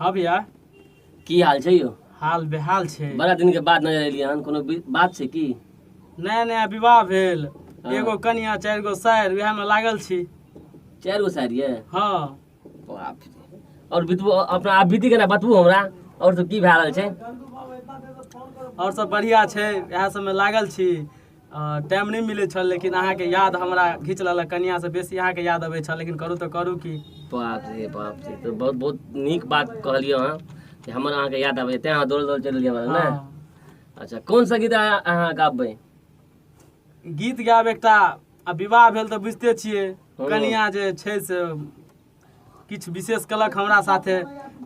हाँ भैया। की हाल छै यौ? हाल बेहाल छै। बड़ा दिन के बाद नजर एलियै हन, कोनो बात छै की? नया नया विवाह भेल, एगो कनिया चारि गो सारि, उएह में लागल छी। चारि गो सारि ये? हाँ। बाप रे। और बितबू अपना आप बीती केना बतबू हमरा, और सब की भए रहल छै? और सब बढ़िया छै, इएह सबमे लागल छी। टाइम नहि मिलै छल, लेकिन अहाँके याद हमरा घीच लेलक। कनियासँ बेसी अहाँके याद अबै छल, लेकिन करू तऽ करू की। बाप रे बाप रे, तऽ बहुत बहुत नीक बात कहलियै अहाँ कि हमर अहाँके याद आबै, तेँ अहाँ दौड़ल दौड़ल चलि एलियै हमरा ने। हाँ। अच्छा, कोन सा गीत अहाँ गाबबै? गीत गायब एकटा, आ विवाह भेल तऽ बुझिते छियै, कनिया जे छै से किछु विशेष केलक हमरा साथे,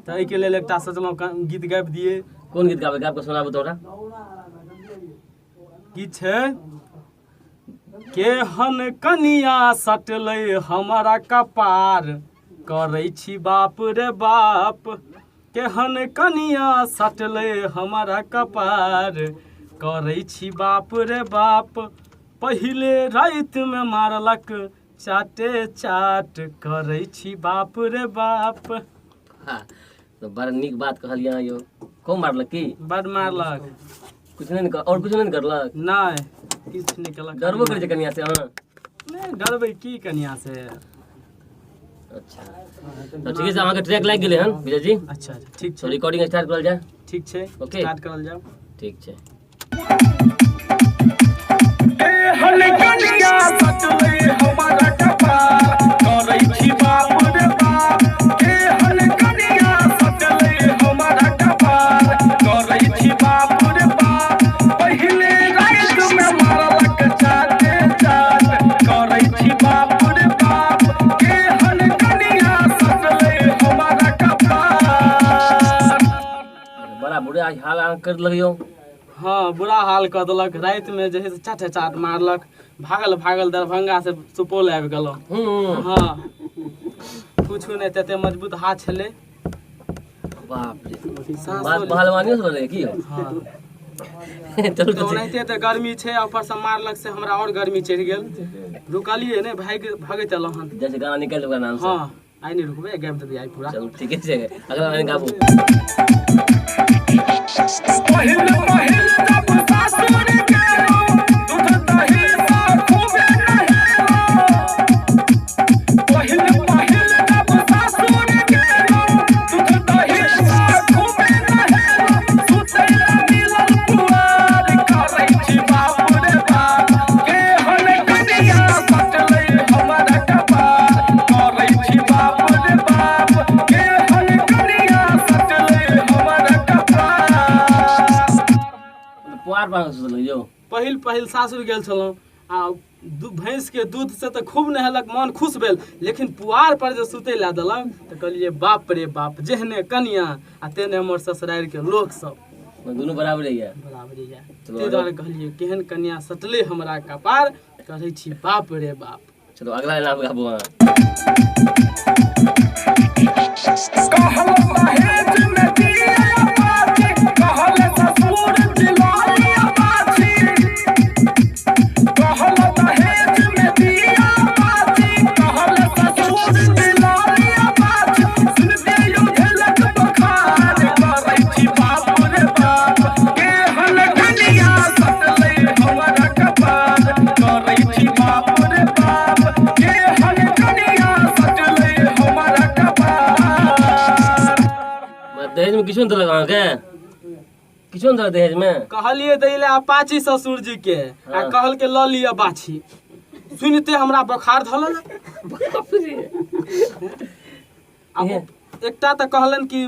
तऽ एहिके लेल एकटा सोचलहुँ गीत गाबि दियै। कोन गीत गाबै? गाबि कऽ सुनाबू तऽ हमरा। की छै? केहन कनिया सटलै हमरा कपार, करै छी बाप रे बाप। केहन कनिया सटलै हमरा कपार, करै छी बाप रे बाप। पहिले रातिमे मारलक चाटे चाट, करै छी बाप रे बाप। हाँ, तऽ बड़ नीक बात कहलियै अहाँ यौ। खूब मारलक की? बड मारलक। कुछ नहि ने और कुछ नहि ने करलक? नहि, किछु नहि केलक। डरबो करै छै कनिया से अहाँ? नहि, डरबै की कनिया से। अच्छा, तऽ ठीक छै, अहाँके ट्रैक लागि गेलै हन विजय जी। अच्छा अच्छा, ठीक तो छै। रिकॉर्डिंग स्टार्ट करल जाय? ठीक छै। ओके। स्टार्ट करल जाओ। ठीक छै। कनिया सटलै हमरा कपार, करै छी बाप रे बाप। एहन कनिया सटलै हमरा कपार, करै छी बाप रे बाप। पहिले रातिमे मारलक चाटे चाट, करै छी बाप रे बाप। एहन कनिया सटलै हमरा कपार। बड़ा बुरा हाल अहाँ कर लगियौ। हाँ, बुरा हाल कऽ देलक। रातिमे जे है से चाटे चाट मारलक, भागल भागल दरभंगा से सुपौल आबि गेलहुँ। हाँ, कुछो नहि, तते मजबूत हाथ छलै। बाप रे बाप, पहलवानियो से रहै की? हाँ। चलू तऽ तऽ ओनाहिते तऽ गर्मी छै, आ ऊपरसँ मारलक से हमरा आओर गर्मी चढ़ि गेल। रुकलियै नहि, भागि भगैत एलहुँ हन। जैसे गाना निकलि ओकरा नाम से। हाँ, आइ नहि रुकबै, गाबि देबै आइ पूरा। चलू ठीके छै, अगला लाइन गाबू। पहिल पहिल जब सासुर गेलहुँ, दूध दही सँ खूबे नहेलहुँ। पहिल पहिल जब सासुर गेलहुँ, दूध दही सँ खूबे नहेलहुँ। सुतै लए मिलल पुआर, करै छी बाप रे बाप। केहन कनिया सटलै हमरा कपार, करै छी बाप रे बाप। केहन कनिया सटलै हमरा कपार। पुआर पर सुतल यौ? पहिल पहिल सासुर गेल छलहुँ आ भैंस के दूध से तऽ खूब नहेलक, मन खुश भेल, लेकिन पुआर पर जे सुतै लए देलक तऽ कहलियै बाप रे बाप, जेहने कनिया आ तेहने हमर ससुरारि के लोक सब, दुनू बराबरे यऽ। बराबरे यऽ। चलू। ताहि दुआरे कहलियै केहन कनिया सटले हमरा कपार, कहै छी बाप रे बाप। चलू अगला लाइन आप गाबू अहाँ। कहल दहेज में दिया बाजी, कहल ससुर दिलालिया बाजी। कहल दहेज में दिया बाजी, कहल ससुर दिलालिया बाजी। सुनते यो झलक बखार, करै छी बाप रे बाप। केहन कनिया सटलै हमरा कपार, करै छी बाप रे बाप। केहन कनिया सटलै हमरा कपार। दहेज में किछो नहि देलक अहाँके? किछो नहि देलक दहेज में? कहलियै दै लए अपाची ससुर जी के, आ कहलकै लऽ लिअ बाछी। सुनिते हमरा बोखार धऽ लेलक। बाप रे। आ एकटा तऽ कहलनि कि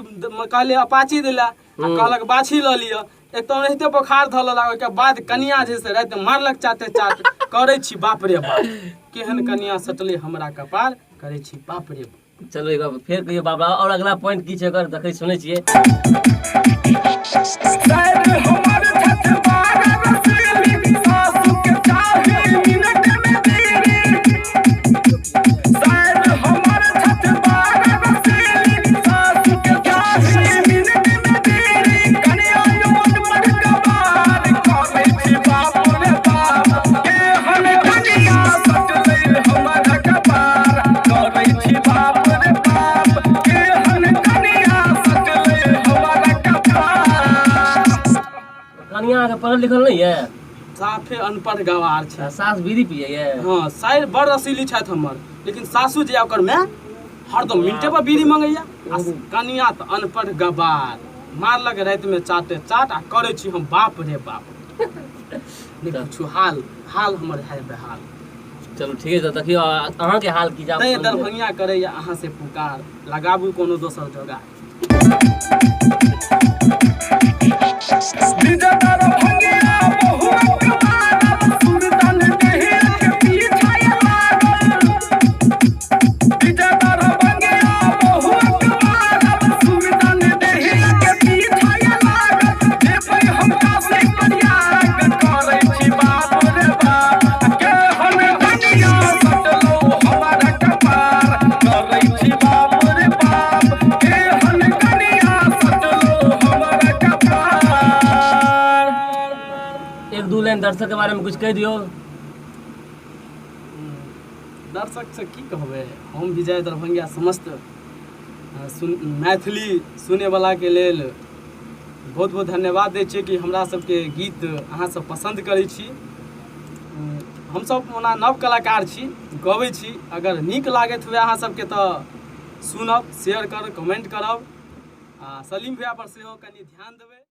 कहलियै अपाची दै लए आ कहलक बाछी लऽ लिअ। एक तऽ ओनाहिते बोखार धऽ लेलक, ओहिके बाद कनिया जे से राति मारलक चाटे चाट, करै छी बाप रे बाप। केहन कनिया सटलै हमरा कपार, करै छी बाप रे बाप। चलू एक बार फेर कहियौ बाबा, और अगला पॉइंट की छै ओकर देखै सुनै छियै। शायद हमर छठबार रसीली, सासु के चाही मिनट में देरी। शायद हमर छठबार रसीली, सासु के चाही मिनट में देरी। कनिया यौन मर कबार, करै छी बाप रे बाप। केहन कनिया सटलै हमर कपार, करै छी बाप रे बाप। केहन कनिया सटलै अहाँके पढ़ल लिखल नहि यऽ? साफे अनपढ़ गवार छै। आ सास बीड़ी पियै यऽ? हँ, साइर बड़ रसीली छथि हमर, लेकिन सासु जे ओकर माय हरदम मिनटे पर बीड़ी मंगैया, आ कनिया तऽ अनपढ़ गवार, मारलक रातिमे चाटे चाट, आ करै छी हम बाप रे बाप, नहि पूछू हाल, हाल हमर है बेहाल। चलू ठीक है, देखियौ अहाँके हाल की जाब। तैं दरभंगिया करैया अहाँ से पुकार, लगाबू कोनो दोसर जोगार। एक दू लाइन दर्शक के बारे में कुछ कह दियो। दर्शक से की कहबै, हम विजय दरभंगिया समस्त सुन मैथिली सुनैवलाके लेल बहुत बहुत धन्यवाद दै छियै कि हमरा सबके गीत अहाँ सब पसन्द करै छी। हमसब ओना नव कलाकार छी, गबै छी, अगर नीक लागैत हुए अहाँ सबके तऽ सुनब, शेयर करब, कमेंट करब, आ सलीम भैया पर सेहो कनि ध्यान देबै।